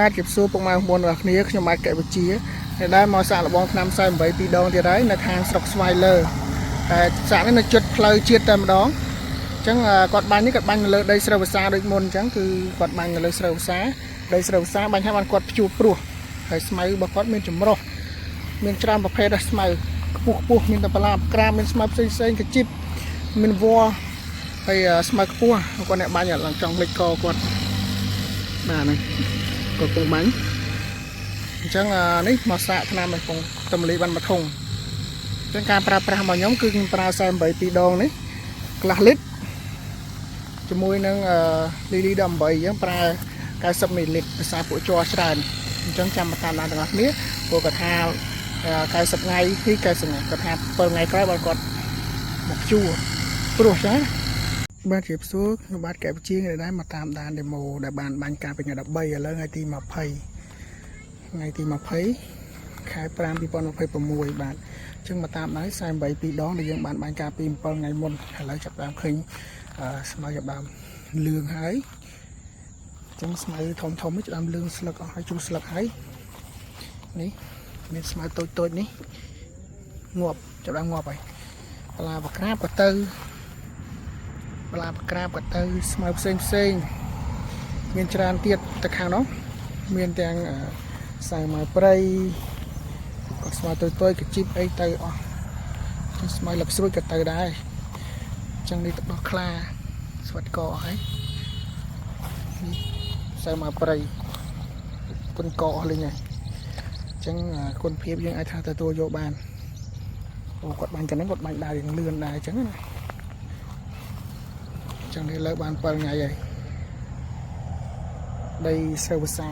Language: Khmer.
បាទជម្រាបសួរពុកម៉ែបងប្អូនទាំងអស់គ្នាខ្ញុំបាទកែវិជាដែលដែរមកសាកល្បងថ្នាំ48ពីរដងទៀតហើយនៅខាងស្រុកស្វាយលើតែសាកនេះនៅជិតផ្លូវជាតិតែម្ដងអញ្ចឹងគាត់បាញ់នេះគាត់បាញ់នៅលើដីស្រូវវស្សាដូចមុនអញ្ចឹងគឺគាត់បាញ់នៅលើស្រូវវស្សាដីស្រូវវស្សាបាញ់ឲ្យបានគាត់ព្យួរព្រោះហើយស្មៅរបស់គាត់មានចម្រុះមានច្រើនប្រភេទដែរស្មៅខ្ពស់ខ្ពស់មានតបឡាក្រាមមានស្មៅផ្សេងផ្សេងកជីបមានវល្លិហើយស្មៅខ្ពស់គាត់អ្នកបាញ់ឡើងចង់លិចកគាត់បាទហ្នឹងគាត់ពងបាញ់អញ្ចឹងនេះមកសាកថ្នាំឲ្យពងតំលីបានមួយធុងអញ្ចឹងការប្រើប្រាស់របស់ខ្ញុំគឺខ្ញុំប្រើ48ពីរដងនេះកន្លះលីត្រជាមួយនឹងលីលី18អញ្ចឹងប្រើ90មីលីលីត្រភាសាពួកជ័រច្រើនអញ្ចឹងចាំមកតាមដានទាំងអស់គ្នាព្រោះគាត់ថា90ថ្ងៃគឺ90ថ្ងៃគាត់ថា7ថ្ងៃក្រោយបើគាត់មកជួព្រោះចឹងបាទជម្រាបសួរខ្ញុំបាទកែវជាងដែលមកតាមដាន demo ដែលបានបាញ់ការពីថ្ងៃ13ឥឡូវថ្ងៃទី20ថ្ងៃទី20ខែ5 2026បាទអញ្ចឹងមកតាមដាន48ពីរដងដែលយើងបានបាញ់ការពី7ថ្ងៃមុនឥឡូវចាប់ដើមឃើញស្មៅចាប់ដើមលឿងហើយអញ្ចឹងស្មៅធំធំនេះចាប់ដើមលឿងស្លឹកអស់ហើយជួសស្លឹកហើយនេះមានស្មៅតូចតូចនេះងាប់ចាប់ដើមងាប់ហើយបន្លាបក្រាបក៏ទៅបន្លាបក្រាបក៏ទៅស្មៅផ្សេងផ្សេងមានច្រើនទៀតទៅខាងនោះមានទាំងសៅម៉ៅព្រៃក៏ស្មៅតូចតូចកជីបអីទៅអស់ស្មៅលឹកស្រួចក៏ទៅដែរអញ្ចឹងនេះទឹកដោះខ្លាស្វិតកអស់ហើយនេះសៅម៉ៅព្រៃគុណកអស់លេងហើយអញ្ចឹងគុណភាពយើងអាចថាទទួលយកបានអូគាត់បាញ់កាលហ្នឹងគាត់បាញ់ដែររៀងលឿនដែរអញ្ចឹងណាអញ្ចឹងនេះលើបាន7ថ្ងៃហើយដីស្រូវវស្សា